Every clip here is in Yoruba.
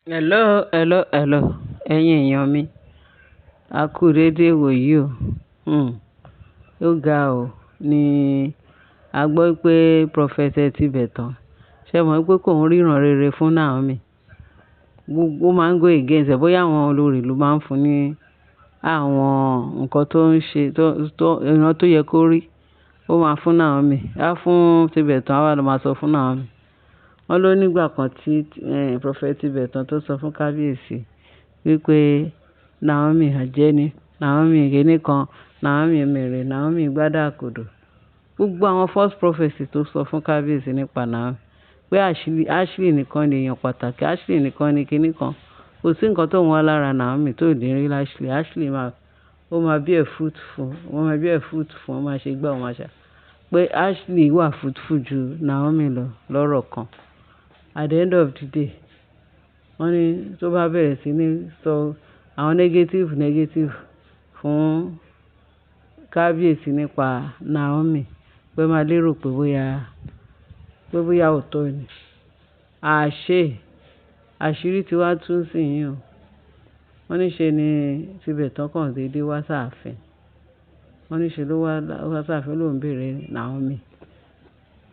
Hello, hello, hello. Ẹ̀yin èèyàn mi, a kú dédé ìwòyí o. Hmm. Ó ga o. Ni a gbọ́ pé Prophet Tibetan. Ṣé ẹ mọ̀ pé kò ń ríran rere fún Naomi? Gbogbo máa ń go against ẹ̀, bóyá àwọn olórí ló máa ń fún ní àwọn nǹkan tó ń ṣe, tó, ìran tó yẹ kó rí. Ó máa fún Naomi. Á fún Tibetan, á wá lọ máa sọ fún Naomi. Wọ́n ló nígbà kan tí, Prophet Tibetan tó sọ fún Kábíyèsí wípé Naomi àjẹ́ ni, Naomi kìíní kan, Naomi mèrè, Naomi gbádàkodo. Gbogbo àwọn false prophecy tó sọ fún Kábíyèsí nípa Naomi pé Ashley, Ashley nìkan ni èèyàn pàtàkì, Ashley nìkan ni kíní kan. Kò sí nǹkan tó ń wá lára Naomi tó ní rí Ashley. Ashley máa, ó máa bear fruit fún, ó máa bear fruit fún, ó máa ṣe gbá, ó máa ṣa. Pé Ashley wà fruitful ju Naomi lọ lọ́rọ̀ kan. At the end of the day, wọ́n ní tó bá bẹ̀rẹ̀ sí ní sọ àwọn negative, negative fún Kábíyèsí nípa Naomi, pé máa lérò pé bóyá òótọ́ ni. Àṣé, àṣírí tí wá tú sí yín o. Wọ́n ní ṣe ni Tibetan kan dédé wá sáàfin. Wọ́n ní ṣe ló wá, wá sáàfin ló ń bèèrè Naomi.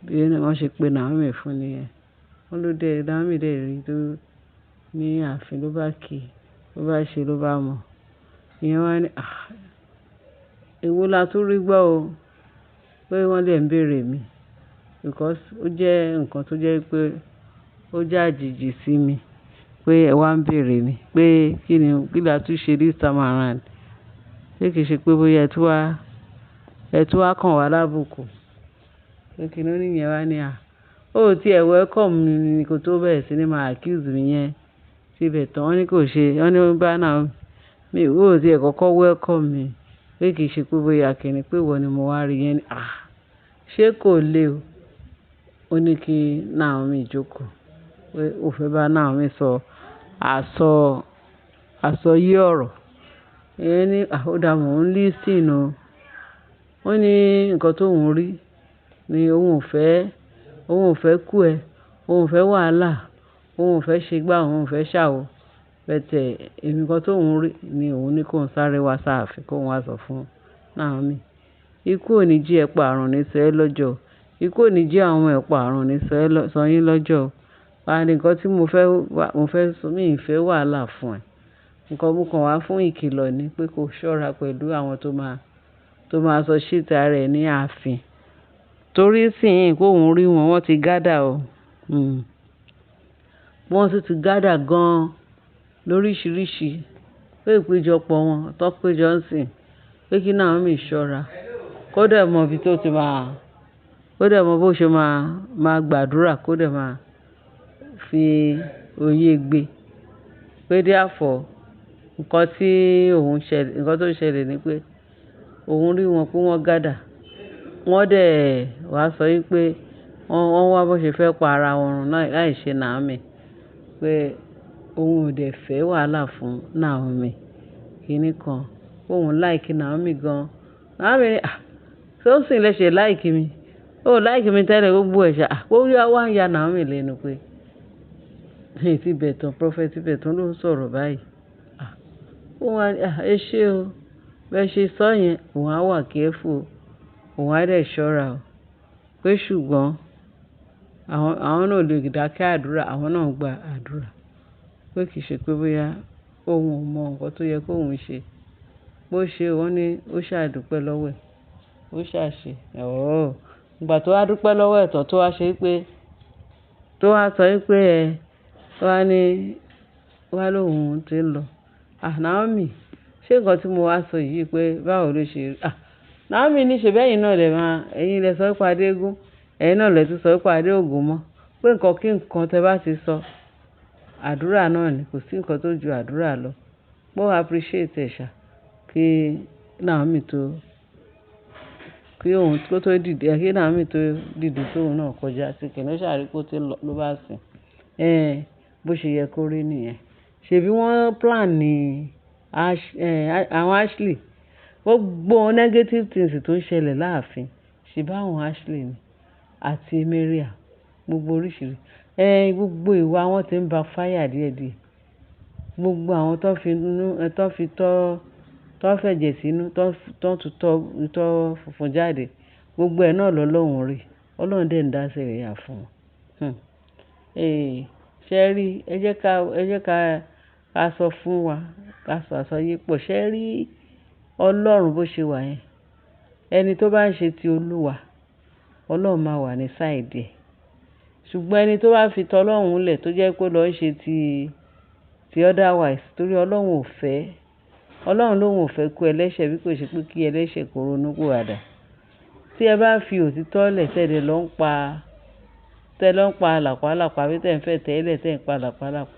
Bí wọ́n ṣe pé Naomi fún ni ẹ. Wọ́n ló dé, Naomi dé rí tó ní ààfin ló bá kí, ló bá ṣe ló bá mọ̀. Ìyẹn wá ní, "Àh! Èwo la tún rí gbọ́ o pé wọ́n dẹ̀ ń bèèrè mi." Because ó jẹ́ nǹkan tó jẹ́ pé ó jẹ́ àjèjì sí mi pé ẹ wá ń bèèrè mi pé kí ni, kí la tún ṣe this time around. Ṣé kìí ṣe pé bóyá ẹ tún wá kàn wá lábùkù. Pé kí ni ó ní ìyẹn wá ní, "À, ó tí ẹ welcome mi ni kó tó bẹ̀rẹ̀ sí ní máa accuse mi yẹn." Tibetan wọ́n ní kò ṣe, wọ́n ní ó bá Naomi, ó tí ẹ kọ́kọ́ welcome mi pé kìí ṣe pé bóyá kíni pé ìwọ ni mo wá rí yẹn ní, "À, ṣé kò le o?" Ó ní kí Naomi jókòó pé ó fẹ́ bá Naomi sọ àsọ, àsọyé ọ̀rọ̀. Ìyẹn ní, "À, ó dáa, mò ń listen o." Ó ní nǹkan tó ń rí ni òun ò fẹ́ kú ẹ, òun ò fẹ́ wàhálà, òun ò fẹ́ ṣe gbá, òun ò fẹ́ ṣàwo. But nǹkan tó ń rí ni òun ní kó ń sáré wá sáàfin kó ń wá sọ fún Naomi. Ikú ò ní jí ẹ pa, àrùn ní sọ ẹ́ lọ́jọ́. Ikú ò ní jí àwọn ọmọ ẹ pa, àrùn ní sọ yín lọ́jọ́. And nǹkan tí mo fẹ́, mo fẹ́ sọ, mi ò fẹ́ wàhálà fún ẹ. Nǹkan mú kan wá fún ìkìlọ̀ ni pé kó ṣọ́ra pẹ̀lú àwọn tó máa sọ shit ara ẹ ní ààfin. Torí ìsìnyí pé òun rí wọn, wọ́n ti gather o. Wọ́n sì ti gather gan lóríṣiríṣi. Pé ìpéjọpọ̀ wọn tó péjọ ń sìn, pé kí Naomi ṣọ́ra. Kó dẹ̀ mọ ibi tó ti máa, kó dẹ̀ mọ bó ṣe máa, máa gbàdúrà, kó dẹ̀ máa fi òye gbé. Pé therefore, nǹkan tí òun ṣẹlẹ̀, nǹkan tó ṣẹlẹ̀ ni pé òun rí wọn pé wọ́n gather. Wọ́n dẹ̀ wá sọ wípé wọ́n wá bó ṣe fẹ́ pa ara wọn run láì ṣe Naomi. Pé òun ò dẹ̀ fẹ́ wàhálà fún Naomi. Kíni kan, òun like Naomi gan. Naomi ní, "À, ṣé ó sì lè ṣe like mi? Ó like mi tẹ́lẹ̀ gbogbo ẹ̀ ṣá." Ó wá ń ya Naomi lẹ́nu pé Tibetan, Prophet Tibetan ló ń sọ̀rọ̀ báyìí. À, ó wá ní, "À, ẹ ṣé o. Bí ẹ ṣe sọ yẹn, òun á wà careful o. Òun á dẹ̀ ṣọ́ra o." Pé ṣùgbọ́n àwọn náà ò lè dákẹ́ àdúrà, àwọn náà ń gba àdúrà. Pé kìí ṣe pé bóyá òun ò mọ nǹkan tó yẹ kó òun ṣe. Bó ṣe wọ́n ní ó ṣà dúpẹ́ lọ́wọ́ ẹ̀. Ó ṣà ṣe. Oh! Ìgbà tó wá dúpẹ́ lọ́wọ́ ẹ̀ tán tó wá ṣe pé, tó wá sọ wípé ẹ, ó wá ní, ó wá lóhùn tí ń lọ. "Ah, Naomi, ṣé nǹkan tí mo wá sọ yìí pé báwo ló ṣe rí?" Ah, Naomi ní ṣe bẹ́yìn náà lè máa, ẹ̀yin lẹ sọ pé Adé gún, ẹ̀yin náà lẹ tún sọ pé Adé ògún mọ́. Pé nǹkan kí nǹkan tẹ bá ti sọ, àdúrà náà ni, kò sí nǹkan tó ju àdúrà lọ. Pé ó appreciate ẹ̀ ṣá kí Naomi tó, kí òun kó tó dìde, kí Naomi tó dìde tó òun náà kọjá sí kìnì ó ṣàrí pé ó ti lọ ló bá sìn. Ẹ́n, bó ṣe yẹ kó rí nìyẹn. Ṣèbí wọ́n plan ní Ash, àwọn Ashley. Gbogbo negative things tó ń ṣẹlẹ̀ láàfin, ṣe bá àwọn Ashley ni àti Maria, gbogbo oríṣìíríṣìí. Ẹ́n, gbogbo ìwà wọn tí ń backfire díẹ̀díẹ̀. Gbogbo àwọn tó fi inú, tó fi tọ́, tó fẹ̀jẹ̀ sínú, tó tún tọ́, tọ́ funfun jáde. Gbogbo ẹ náà lọ́lọ́run rí. Ọlọ́run dẹ̀ ń dá sẹ̀ríà fún wọn. Ṣé ẹ rí? Ẹ jẹ́ ká, ẹ jẹ́ ká, ká sọ fún wa, ká sọ àsọyépọ̀. Ṣé ẹ rí Ọlọ́run bó ṣe wà yẹn? Ẹni tó bá ń ṣe ti Olúwa, Ọlọ́run máa wà ní side ẹ̀. Ṣùgbọ́n ẹni tó bá fi tọ́ Ọlọ́run lẹ̀ tó jẹ́ pé ó lọ ṣe ti otherwise, torí Ọlọ́run ò fẹ́. Ọlọ́run lóhun ò fẹ́ kú ẹlẹ́ṣẹ̀ bí kò ṣe pé kí ẹlẹ́ṣẹ̀ kó ronú pìwàdà. Tí ẹ bá fi òtítọ́ lẹ̀ tẹ́ lọ ń pa, tẹ lọ ń pa làpálàpá bí tẹ́ ń fẹ́ tẹ́lẹ̀ tẹ́ ń pa làpálàpá.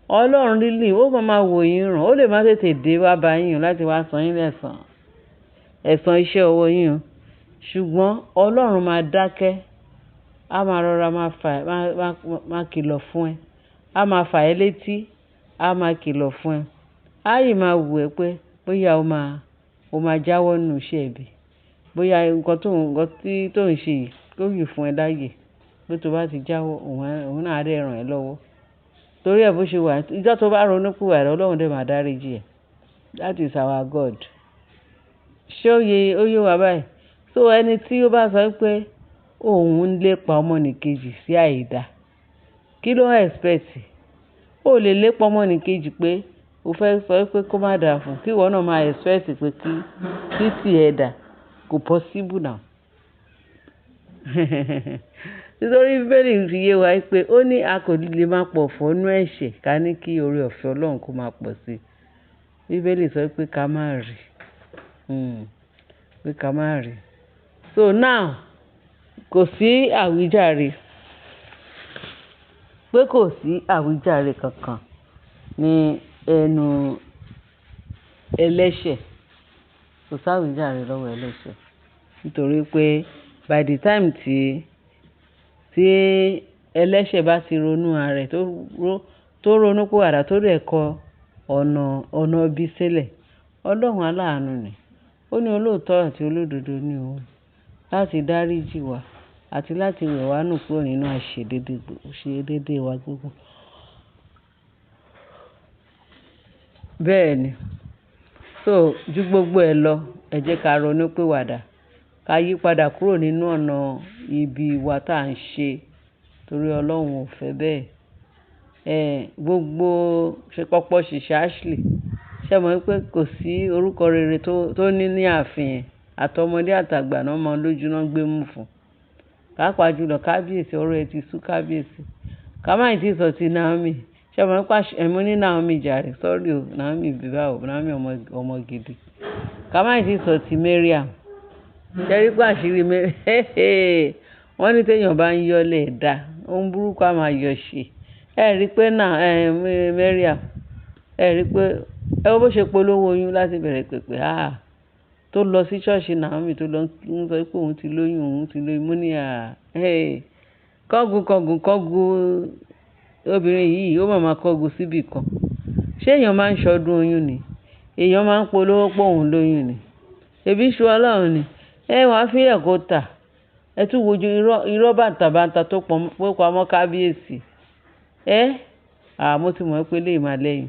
Ọlọ́run really, ó máa ma wò yín ràn. Ó lè má tètè dé wá bá yín láti wá san yín lẹ́san, ẹ̀san iṣẹ́ ọwọ́ yín o. Ṣùgbọ́n Ọlọ́run máa dákẹ́. A máa rọra máa fà, máa kìlọ̀ fún ẹ. A máa fà ẹ́ létí. A máa kìlọ̀ fún ẹ. A yìí máa wò ẹ́ pé bóyá o máa jáwọ́ nínú iṣẹ́ ibi. Bóyá nǹkan tó ń, nǹkan tí tó ń ṣe yìí kó yìí fún ẹ láàyè. Pé tó bá ti jáwọ́, òun náà á dẹ̀ ràn ẹ́ lọ́wọ́. Torí ẹ bó ṣe wà, ìjọ́ tó bá ronú pìwàdà, Ọlọ́run dẹ̀ máa dáríjì ẹ. That is our God. Ṣé ó yé, ó yé wa báyìí? So ẹni tí ó bá sọ pé òun ń lépa ọmọnìkejì sí àìda, kí ló ń expect? Ó lè lépa ọmọnìkejì pé o fẹ́ sọ pé kó má dà fún, kí ìwọ náà máa expect pé kí tí ẹ dà. Kò possible now. Nítorí Bíbélì fi yé wa pé ó ní a kò lè máa pọ̀ fọ́nú ẹ̀ṣẹ̀ ká ní kí oore ọ̀fẹ́ Ọlọ́run kó máa pọ̀ sí. Bíbélì sọ pé ká má rí. Pé ká má rí. So now, kò sí àwíjàre. Pé kò sí àwíjàre kankan ní ẹnu ẹlẹ́ṣẹ̀. Kò sí àwíjàre lọ́wọ́ ẹlẹ́ṣẹ̀. Nítorí pé by the time tí ẹlẹ́ṣẹ̀ bá ti ronú ara rẹ̀ tó ronú pìwàdà tó dẹ̀ kọ ọ̀nà ibi sílẹ̀, Ọlọ́run aláàánú ni. Ó ní olóòótọ́ àti olódodo ní òun láti dáríjì wá àti láti wẹ̀ wá nù kúrò nínú àìṣedéédé wa gbogbo. Bẹ́ẹ̀ ni. So ju gbogbo ẹ lọ, ẹ jẹ́ ká ronú pìwàdà, ká yípadà kúrò nínú ọ̀nà ibi wa tí à ń ṣe torí Ọlọ́run ò fẹ́ bẹ́ẹ̀. Gbogbo ṣe pọpọ ṣìṣe Ashley. Ṣé ẹ mọ̀ wípé kò sí orúkọ rere tó ní ààfin yẹn? Àtọmọdé àtàgbà náà mọ lójú náà gbé mú fún. Pàápàá jùlọ kábíyèsí, ọ̀rọ̀ ẹ ti sú kábíyèsí. Ká má ì tí sọ ti Naomi. Ṣé ẹ mọ̀ wípé mo ní Naomi jàre. Sorry o, Naomi bíbá o, Naomi ọmọ gidi. Ká má ì tí sọ ti Mariam. Ṣé rí pé àṣírí Mariam? Wọ́n ní tí èèyàn bá ń yọ́lẹ̀ dá, ohun burúkú a máa yọ ṣe. Ẹ rí pé náà, Mariam, ẹ rí pé ẹ wo bó ṣe polówó oyún láti bẹ̀rẹ̀ pẹ̀pẹ̀. Tó lọ sí ṣọ́ọ̀ṣì Naomi tó lọ ń sọ pé òun ti lóyún, òun ti lóyún. Mo ní à, hey, kángun, kángun, kángun obìnrin yìí ó máa ma kángun síbí kan. Ṣé èèyàn máa ń ṣọdún oyún ni? Èèyàn máa ń polówó pé òun lóyún ni. Ẹbí iṣu Ọlọ́run ni. Ẹ wá fi ẹ̀ kó tà. Ẹ tún wojú irọ́ bàǹtàbàǹtà tó pamọ́ kábíyèsí. Mo ti mọ̀ pé lè máa lẹ́yìn.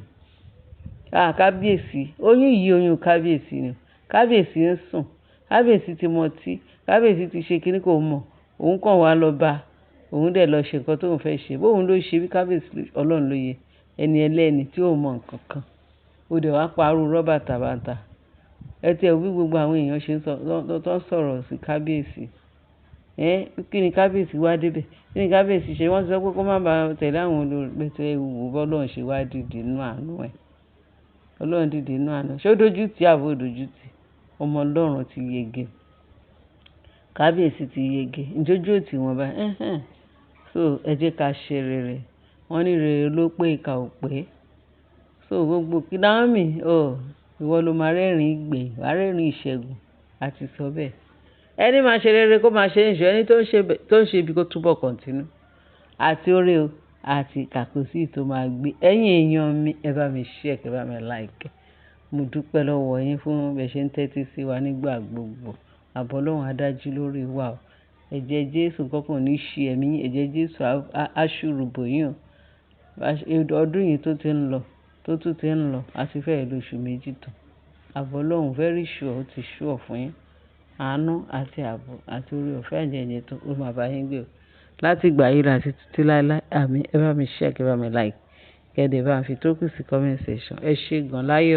Kábíyèsí. Oyún yìí oyún kábíyèsí ni. Kábíyèsí ń sùn. Kábíyèsí ti mọtí. Kábíyèsí ti ṣe kíní kò mọ̀. Òun kàn wá lọ bá. Òun dẹ̀ lọ ṣe nǹkan tó ń fẹ́ ṣe. Bóun ló ṣe bí kábíyèsí Ọlọ́run ló yẹ. Ẹni ẹlẹ́ni tí ò mọ̀ nǹkan kan. Ó dẹ̀ wá parú irọ́ bàǹtàbàǹtà. Ẹ tí ẹ wí gbogbo àwọn èèyàn ṣe ń sọ, tó ń sọ̀rọ̀ sí kábíyèsí. Kí ni kábíyèsí wá dé bẹ̀? Kí ni kábíyèsí ṣe? Wọ́n ti sọ pé kó má ba tẹ̀lé àwọn olórí pé tí ẹ wò bó Ọlọ́run ṣe wá dìde nínú àánú ẹ̀. Ọlọ́run dìde nínú àánú. Ṣé ó dojú tì àbí ó dojú tì? Ọmọ Ọlọ́run ti yege. Kábíyèsí ti yege. Ǹjẹ́ ojú ò tí wọn bá? Ẹ̀hẹn. So ẹ jẹ́ ká ṣe rere. Wọ́n ní rere ló pé ìkà ò pé. So gbogbo kí Naomi, oh, ìwọ ló máa rẹ́rìn ìgbẹ̀yìn, wàá rẹ́rìn ìṣẹ́gun. A ti sọ bẹ́ẹ̀. Ẹni máa ṣe rere kó máa ṣe ń ṣe, ẹni tó ń ṣe ibi kó túbọ̀ continue. Àti oore o, àti ìkà kò sí tó máa gbé. Ẹ̀yin èèyàn mi, ẹ bá mi share, ẹ bá mi like. Mo dúpẹ́ lọ́wọ́ yín fún bí ẹ ṣe ń tẹ́tí sí wa nígbà gbogbo. Àbọ̀ Ọlọ́run á dájú lórí wa o. Ẹ̀jẹ̀ Jésù kankan ò ní ṣe ẹ̀mí yín. Ẹ̀jẹ̀ Jésù á ṣùrù bò yín o. Ọdún yìí tó ti ń lọ, tó tún ti ń lọ, a ti fẹ́ lo oṣù 2 tán. Àbọ̀ Ọlọ́run very sure, ó ti sure fún yín. Àánú àti àbò àti oore-ọ̀fẹ́ àjẹ́njẹ́ tán, ó máa bá yín gbé o. Láti ìgbà yìí láti títí láéláé. Àmín. Ẹ bá mi share, kí ẹ bá mi like. Kẹ́ dẹ̀ bá mi fi tókù sí comment section. Ẹ ṣé gan láyọ̀.